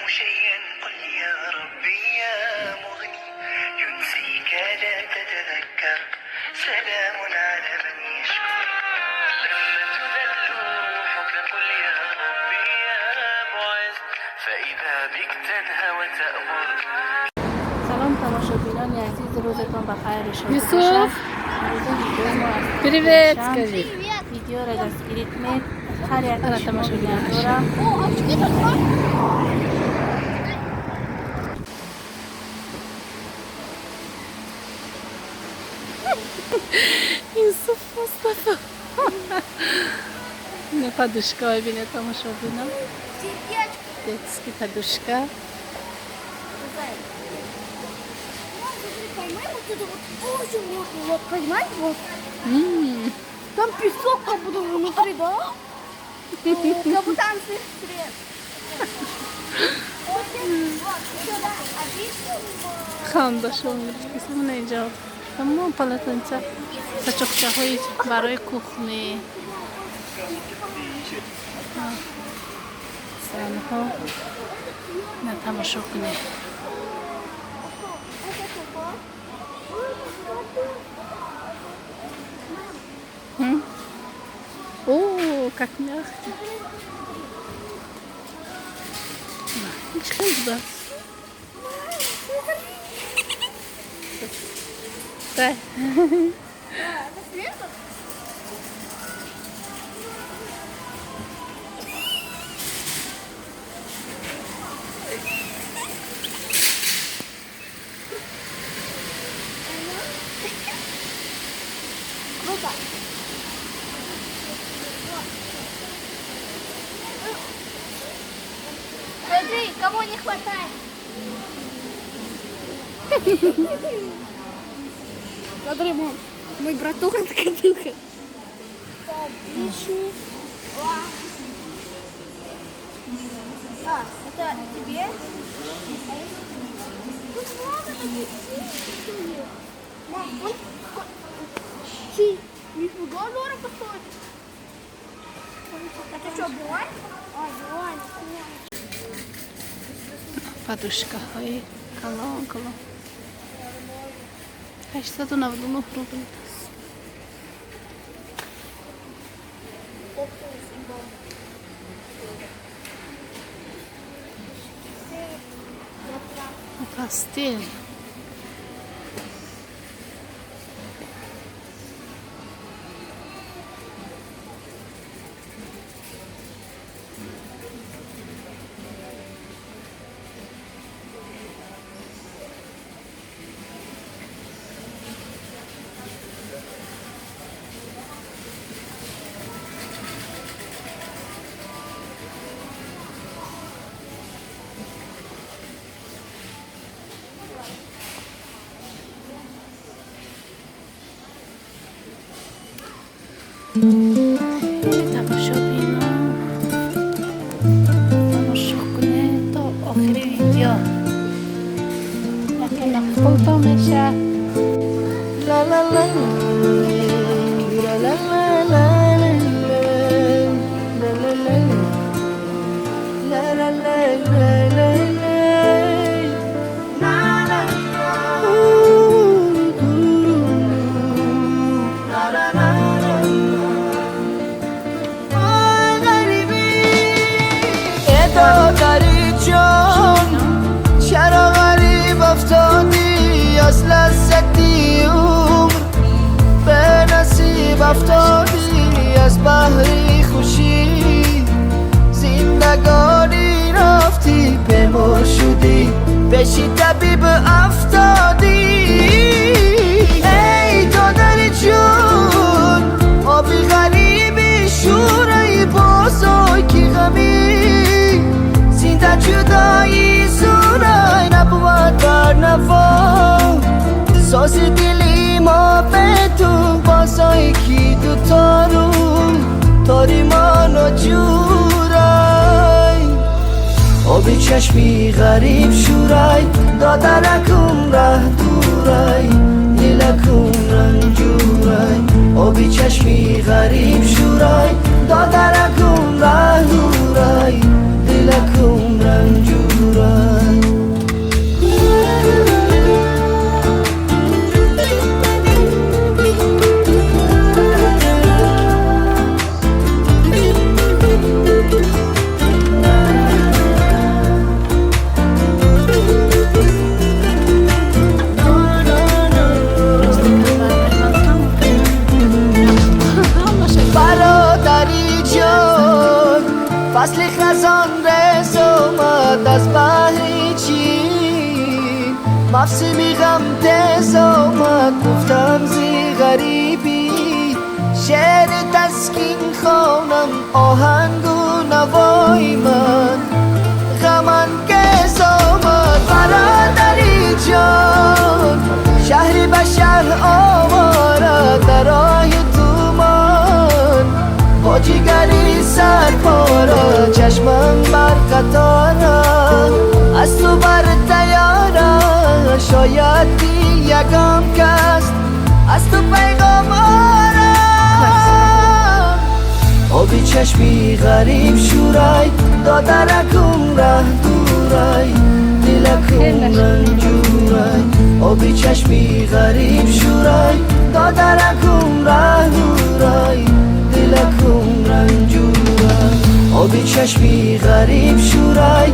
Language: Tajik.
شيئا قل يا ربي يا مغني ينسيك لا تتذكر سلام على من يشكر لما تذل روحك قل يا ربي يا معز فإذا بك تنهى وتأمر. Салом, тамошобинони азиз, рӯзатон ба хайру шодӣ Юсуф! бошад. Имрӯза видеои мо аз Привет, Душанбе. скажи. Видеоро дастгирӣ кунед, ҳар як Ана шумо тамошобинон. миннатдорам. О, очки тут можно. Юсуф, Мустафа. Ина подушка бинед, тамошобинон. Сердечко. Детский подушка. Поймай вот это вот очень можно. Вот, поймай, вот. М, Там песок как будто внутри, да? О, как будто там свет. Вот, сюда. Хандашон гирифтаст. Мана инҷо тамом полотенца, сачоқчаҳои барои кухни. Занҳо на тамошо кунед. Это какой? М? О, как мягко. Ҳеҷ хел будааст. Дай. Да, это сверху? Круто. Смотри, кого не хватает. Смотри, мам, мой братуха ткатуха. Вишни. А, это тебе? Тут много таких синих. Мам, вон. Ти, нифига дорого стоит. Это что, Билайн? А, Билайн. Подушкаҳои калон калон 899 рубл аст. Оптимус имба. Постель. Тамошобинон, тамошо кунед то охири видео, яке мақбултон мешавад. La la la la la la la la la la la la la la la la la. Ooh, la la la la. غریبی دادری جان، چرا غریب افتادی؟ از لذتی عمر به نصیب افتادی، از بهری خوشی زندگانی رفتی، بیمار شدی، پیشی طبیب افتادی. ای دادر جون، آبی غریبی شورای بازای کی غمی زنده جدایی زورای نبود بر نوا ساز دلی ما به تو بازای کی دو تارو تاری ما نجورای آبی چشمی غریب شورای دادرکم ره دورای دلکم رنجورای آبی چشمی غریب شورای دادرکم ره دورای دلکم رنجورای. Мавсими ғам тез омад, гуфтам зи ғарибӣ шеъри таскин хонам, оҳангу навои ман ғамангез омад. Бародари ҷон, шаҳри ба шаҳр овора, дар роҳи тумон бо ҷигари сарпора, чашмам бар қатора, аз ту бар тайёра, шояд ки ягон кас аз ту пайғом орад. Оби чашми ғариб шӯрай, додаракум раҳ дурай, дилакум ранҷурай. Оби чашми ғариб шӯрай, додаракум раҳ дурай, дилакум ранҷурай. Оби чашми ғариб шӯрай.